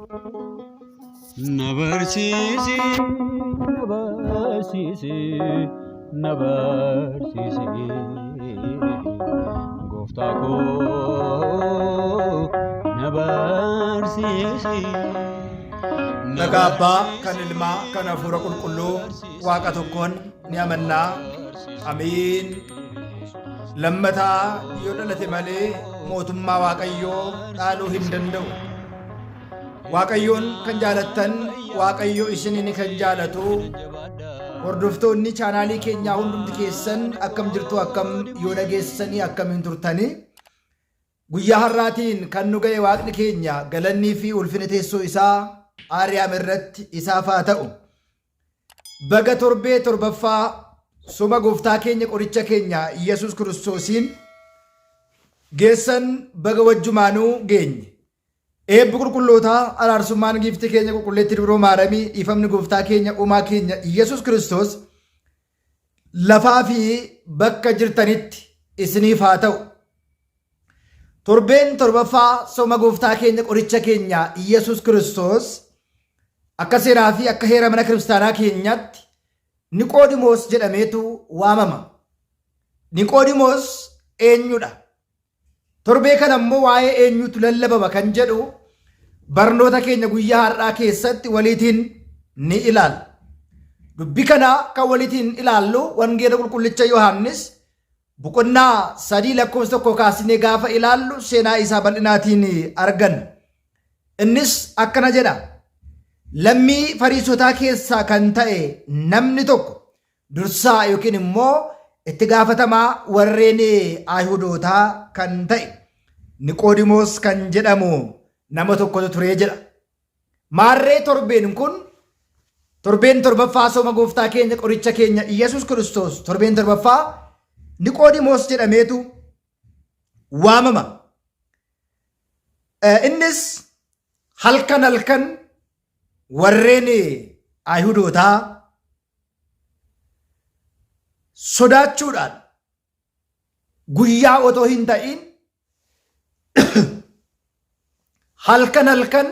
Na barsiisi, na barsiisi, na barsiisi. Gooftaa koo na barsiisi. Nagaa Abbaa kan Ilmaa kan Hafuura Qulqulluu Waaqa tokkoon ni amannaa. Amiin. Lammataa yoo dhalate malee mootummaa Waaqayyoo dhaaluu hin danda'u. Waaqayyoon kan jaalattan Waaqayyo isiniin kan jaalatu hordoftoonni chaanaalii keenyaa hundumti keessan akkam jirtu akkam yoo dhageessanii akkamiin turtanii guyyaa har'aatiin kan nu ga'e waaqni keenya galannii fi ulfina teessoo isaa aariyaam irratti isaaf haa ta'u. Baga torbee torbaffaa soma gooftaa keenya qoricha keenya Yesuus Kiristoosiin geessan baga wajjumaanuu geenye. Eebbi qulqullootaa, araarsummaan giiftii keenya qulqulleettii dubroo Maaramii, dhiifamni gooftaa keenya uumaa keenya Yesuus Kiristoos lafaa fi bakka jirtanitti isiniif haa ta'u. Torbeen torbaffaa sooma gooftaa keenya qoricha keenya Yesuus Kiristoos akka seeraa fi akka heera mana kiristaanaa keenyaatti Niqoodimoos jedhameetu waamama. Niqoodimoos eenyudha? Torbee kana immoo waa'ee eenyutu lallabama kan jedhu barnoota keenya guyyaa har'aa keessatti waliitiin ni ilaalla. Dubbi kana kan waliitiin ilaallu Wangeela Qulqullicha Yohaannis boqonnaa 3 lakkoofsa 1 kaasnee gaafa ilaallu seenaa isaa bal'inaatiin arganna. Innis akkana jedha. Lammii Fariisotaa keessaa kan ta'e namni tokko dursaa yookiin immoo itti gaafatamaa warreen Ayihudootaa kan ta'e Niqoodimoos kan jedhamu nama tokkotu ture jedha. Maarree torbeen kun torbeen torbaffaa sooma gooftaa keenya qoricha keenya Iyyasuus Kiristoos torbeen torbaffaa Niqoodimoos jedhameetu waamama. Innis halkan halkan warreen Ayihudootaa sodaachuudhaan guyyaa otoo hin ta'in halkan halkan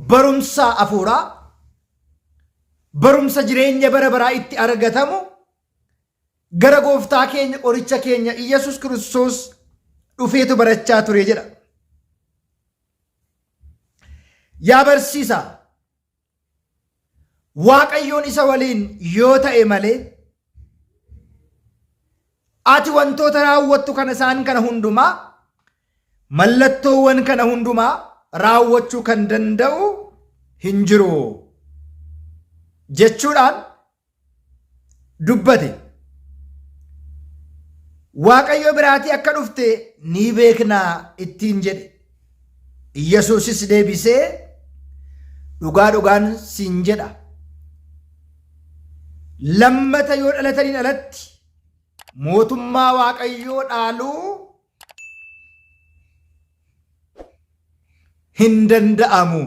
barumsa hafuuraa barumsa jireenya bara baraa itti argatamu gara gooftaa keenya qoricha keenya Iyyasuus Kiristoos dhufeetu barachaa ture jedha. Yaa barsiisaa Waaqayyoon isa waliin yoo ta'e malee ati wantoota raawwattu kana isaan kana hundumaa mallattoowwan kana hundumaa raawwachuu kan danda'u hin jiru jechuudhaan dubbate. Waaqayyo biraatii akka dhufte ni beeknaa ittiin jedhe. Yesuusis deebisee dhugaa dhugaan siin jedha. Lammata yoo dhalataniin alatti mootummaa Waaqayyoo dhaaluu hin danda'amu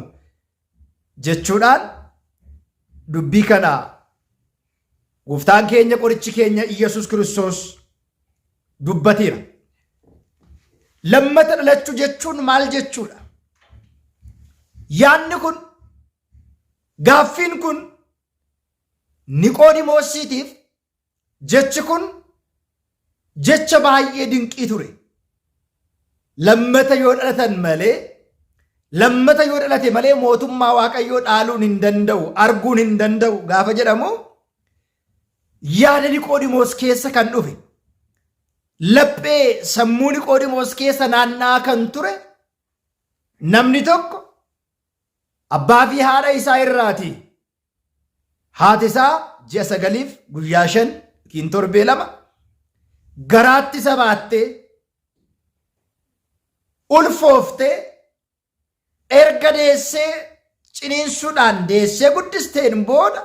jechuudhaan dubbii kana gooftaan keenya qorichi keenya Iyyasuus Kiristoos dubbateera. Lammata dhalachuu jechuun maal jechuudha? Yaadni kun gaaffiin kun Niqoodimoosiitiif Jechi kun jecha baay'ee dinqii ture. Lammata yoo dhalatan malee lammata yoo dhalate malee mootummaa Waaqayyoo dhaaluun hin danda'u, arguun hin danda'u gaafa jedhamu yaada Niqoodimoos keessa kan dhufe laphee sammuu Niqoodimoos keessa naanna'aa kan ture namni tokko abbaa fi haadha isaa irraatii Haati isaa ji'a sagaliif guyyaa 5 yookiin torbee 2 garaatti isa baattee ulfooftee erga deessee ciniinsuudhaan deessee guddisteen booda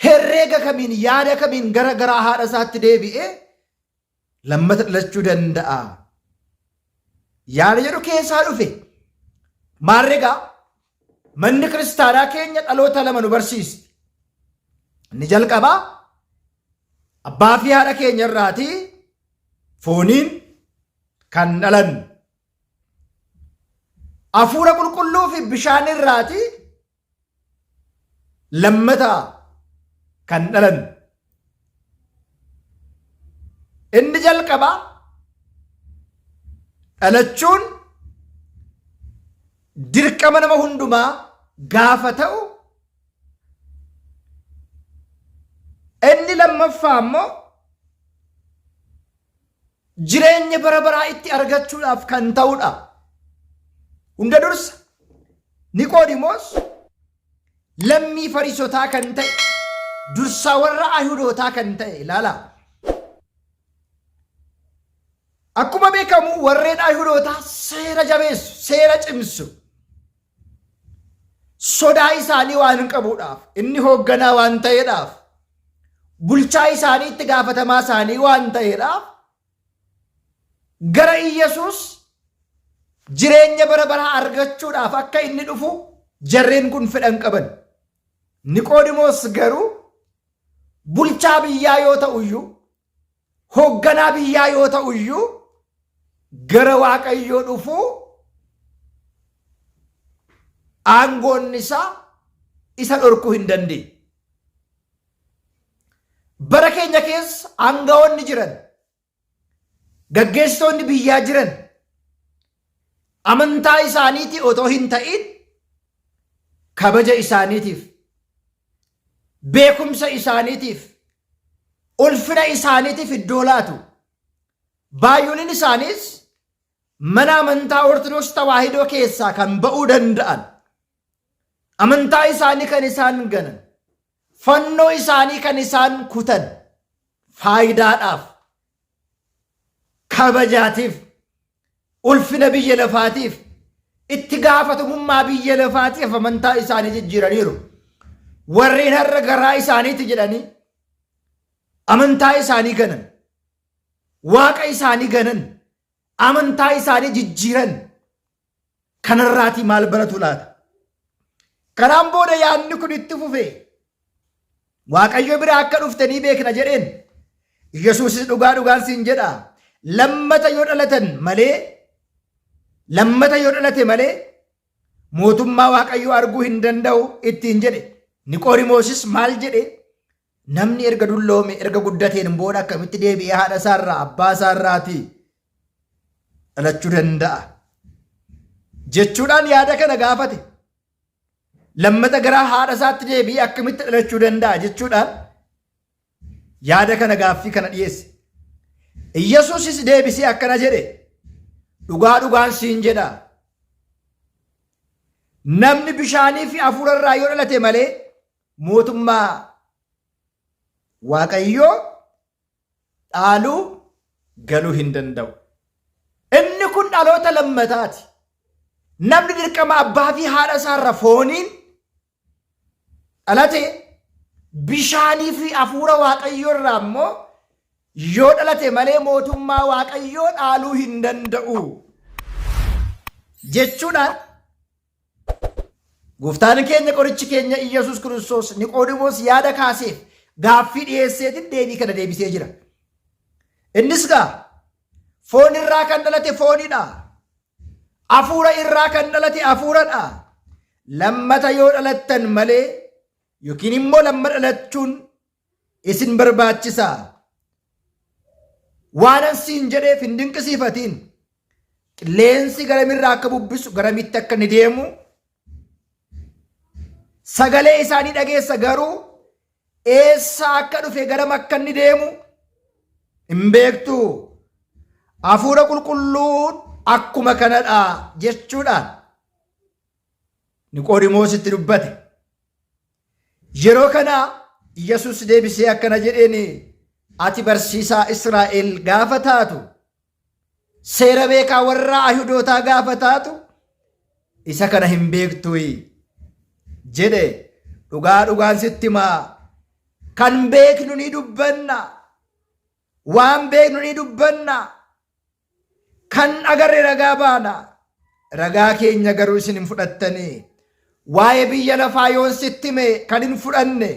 herreega kamiin yaada kamiin gara garaa haadha isaatti deebi'ee lammata dhalachuu danda'a. Yaada jedhu keessaa dhufe. Maarregaa manni kiristaanaa keenya dhaloota lama nu barsiisti. Inni jalqabaa abbaa fi haadha keenya irraatii fooniin kan dhalannu. Hafuura qulqulluu fi bishaan irraati lammata kan dhalannu. Inni jalqabaa dhalachuun dirqama nama hundumaa gaafa ta'u inni lammaffaa immoo jireenya bara baraa itti argachuudhaaf kan ta'udha. Hunda dursa Niqoodimoos lammii Fariisotaa kan ta'e dursaa warra Ayihudootaa kan ta'e ilaala. Akkuma beekamu warreen Ayihudootaa seera jabeessu, seera cimsu. Sodaa isaanii waan hin qabuudhaaf, inni hoogganaa waan ta'eedhaaf, bulchaa isaanii itti gaafatamaa isaanii waan ta'eedhaaf gara Iyyasuus jireenya bara baraa argachuudhaaf akka inni dhufu jarreen kun fedhan qaban. Niqoodimoos garuu bulchaa biyyaa yoo ta'uyyuu, hoogganaa biyyaa yoo ta'uyyuu gara Waaqayyoo dhufuu aangoon isaa isa dhorkuu hin dandeenye. Bara keenya keessa aangawoonni jiran, gaggeessitoonni biyyaa jiran amantaa isaaniitii otoo hin ta'in kabaja isaaniitiif, beekumsa isaaniitiif, ulfina isaaniitiif iddoo laatu. Baay'ooliin isaaniis mana amantaa Ortodoksii Tawaahidoo keessaa kan ba'uu danda'an, amantaa isaanii kan isaan ganan, fannoo isaanii kan isaan kutan faayidaadhaaf, kabajaatiif, ulfina biyya lafaatiif, itti gaafatamummaa biyya lafaatiif amantaa isaanii jijjiiraniiru. Warreen har'a garaa isaaniiti jedhanii amantaa isaanii ganan, waaqa isaanii ganan, amantaa isaanii jijjiiran kanarraatii maal baratu laata? Kanaan booda yaadni kun itti fufe. Waaqayyo biraa akka dhufte ni beekna jedheen. Yesuusis dhugaa dhugaan siin jedha. Lammata yoo dhalatan malee lammata yoo dhalate malee mootummaa Waaqayyoo arguu hin danda'u ittiin jedhe. Niqoodimoosis maal jedhe? Namni erga dulloome erga guddateen booda akkamitti deebi'ee haadha isaarraa abbaa isaarraatii dhalachuu danda'a? Jechuudhaan yaada kana gaafate. Lammata gara haadha isaatti deebi'ee akkamitti dhalachuu danda'a jechuudhaan yaada kana gaaffii kana dhiyeesse. Iyyasuusis deebisee akkana jedhe. Dhugaa dhugaan siin jedha. Namni bishaanii fi hafuura irraa yoo dhalate malee mootummaa Waaqayyoo dhaaluu galuu hin danda'u. Inni kun dhaloota lammataati. Namni dirqama abbaa fi haadha isaarra fooniin dhalate bishaanii fi hafuura Waaqayyoo irraa immoo yoo dhalate malee mootummaa Waaqayyoo dhaaluu hin danda'u jechuudhaan Gooftaan keenya qorichi keenya Iyyasuus Kiristoos Niqoodimoos yaada kaaseef gaaffii dhiyeesseetiin deebii kana deebisee jira. Innis gaa foon irraa kan dhalate foonidha. Hafuura irraa kan dhalate hafuuradha. Lammata yoo dhalattan malee yookiin immoo lamma dhalachuun isin barbaachisa. Waanan siin jedheef hin dinqisiifatiin. Qilleensi garamirraa akka bubbisu garamitti akka inni deemu sagalee isaanii dhageessa garuu eessa akka dhufe garam akka inni deemu hin beektu. Hafuura qulqulluun akkuma kanadha jechuudhaan Niqoodimoositti dubbate. Yeroo kana Yesus deebisee akkana jedheen ati barsiisaa Israa'el gaafa taatu seera beekaa warra Ayihudootaa gaafa taatu isa kana hin beektuyi jedhe dhugaa dhugaan sitti himaa kan beeknu ni dubbanna waan beeknu ni dubbanna Kan agarre ragaa baana. Ragaa keenya garuu isin hin fudhattanii. Waa'ee biyya lafaa yoon sitti hime kan hin fudhanne.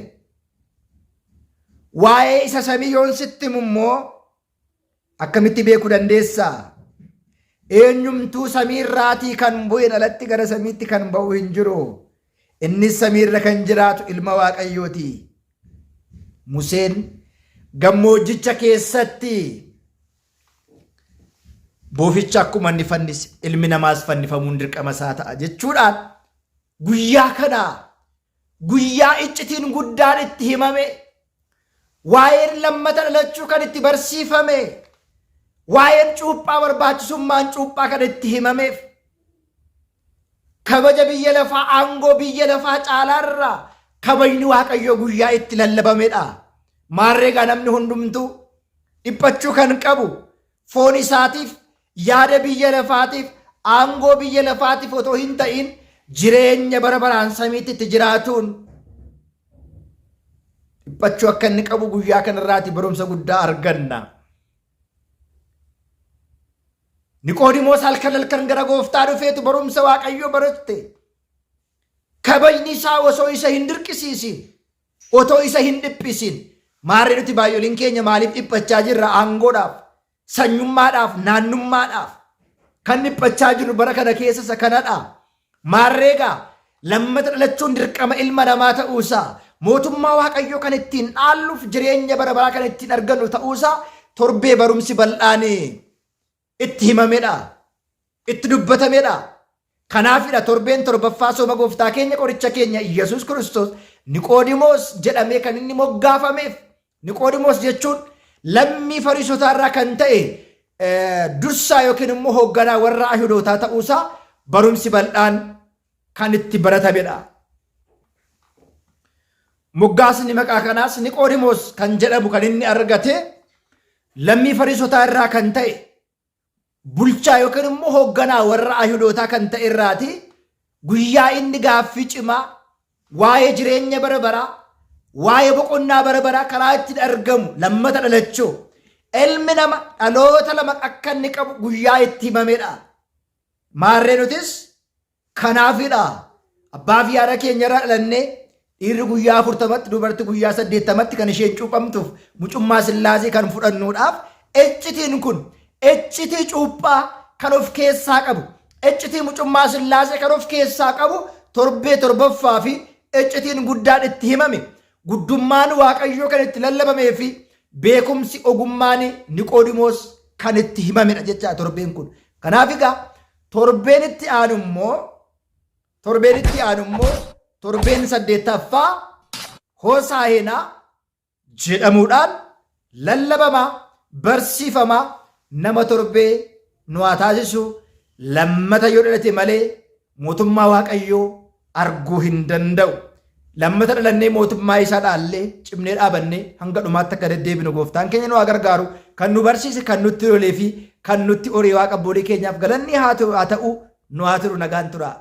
Waa'ee isa samii yoon sitti himu immoo akkamitti beekuu dandeessa? Eenyumtuu samiirraatii kan bu'een alatti gara samiitti kan ba'u hin jiru. Innis samiirra kan jiraatu ilma Waaqayyooti. Museen gammoojjicha keessatti boficha akkuma inni fannise ilmi namaas fannifamuun dirqama isaa ta'a jechuudhaan guyyaa kana guyyaa iccitiin guddaan itti himame waa'een lammata dhalachuu kan itti barsiifame waa'een cuuphaa barbaachisummaan cuuphaa kan itti himameef kabaja biyya lafaa aangoo biyya lafaa caalaarraa kabajni Waaqayyoo guyyaa itti lallabamedha. Maarree egaa namni hundumtuu dhiphachuu kan qabu foon isaatiif yaada biyya lafaatiif aangoo biyya lafaatiif otoo hin ta'in jireenya bara baraan samiitti itti jiraatuun dhiphachuu akka inni qabu guyyaa kanarraati barumsa guddaa arganna. Niqoodimoos halkan halkan gara gooftaa dhufeetu barumsa Waaqayyoo baratte. Kabajni isaa osoo isa hin dirqisiisin, otoo isa hin dhiphisin. Maarree nuti baay'oliin keenya maaliif dhiphachaa jirra aangoodhaaf, sanyummaadhaaf, naannummaadhaaf? Kan dhiphachaa jirru bara kana keessa isa kanadha. Maarree egaa lammata dhalachuun dirqama ilma namaa ta'uusaa, mootummaa Waaqayyoo kan ittiin dhaalluuf jireenya bara baraa kan ittiin argannu ta'uusaa torbee barumsi bal'aan itti himamedha. Itti dubbatamedha. Kanaafidha torbeen torbaffaa sooma gooftaa keenya qoricha keenya Iyyasuus Kiristoos Niqoodimoos jedhamee kan inni moggaafameef. Niqoodimoos jechuun lammii Fariisotaa irraa kan ta'e dursaa yookiin immoo hoogganaa warra Ayihudootaa ta'uusaa barumsi bal'aan kan itti baratamedha. Moggaasni maqaa kanaas Niqoodimoos kan jedhamu kan inni argate lammii Fariisotaa irraa kan ta'e bulchaa yookiin immoo hoogganaa warra Ayihudootaa kan ta'e irraati guyyaa inni gaaffii cimaa waa'ee jireenya bara baraa waa'ee boqonnaa bara baraa karaa ittiin argamu lammata dhalachuu ilmi nama dhaloota lama akka inni qabu guyyaa itti himamedha. Maarree nutis Kanaafidha abbaa fi haadha keenya irraa dhalannee dhiirri guyyaa 40tti dubarti guyyaa 80tti kan isheen cuuphamtuuf mucummaa sillaasee kan fudhannuudhaaf iccitiin kun iccitii cuuphaa kan of keessaa qabu iccitii mucummaa sillaasee kan of keessaa qabu torbee torbaffaa fi iccitiin guddaan itti himame guddummaan Waaqayyoo kan itti lallabamee fi beekumsi ogummaan Niqoodimoos kan itti himamedha jecha torbeen kun. Kanaaf egaa Torbeen itti aanu immoo torbeen itti aanu immoo torbeen saddeettaffaa Hosaa'inaa jedhamuudhaan lallabamaa barsiifamaa nama torbee nu haa taasisu lammata yoo dhalate malee mootummaa Waaqayyoo arguu hin danda'u. Lammata dhalannee mootummaa isaa dhaallee cimnee dhaabannee hanga dhumaatti akka deddeebinu gooftaan keenya nu haa gargaaru. Kan nu barsiise, kan nutti lolee fi kan nutti horii waaqa abboolii keenyaaf galanni haa ta'u nu haa turu nagaan tura.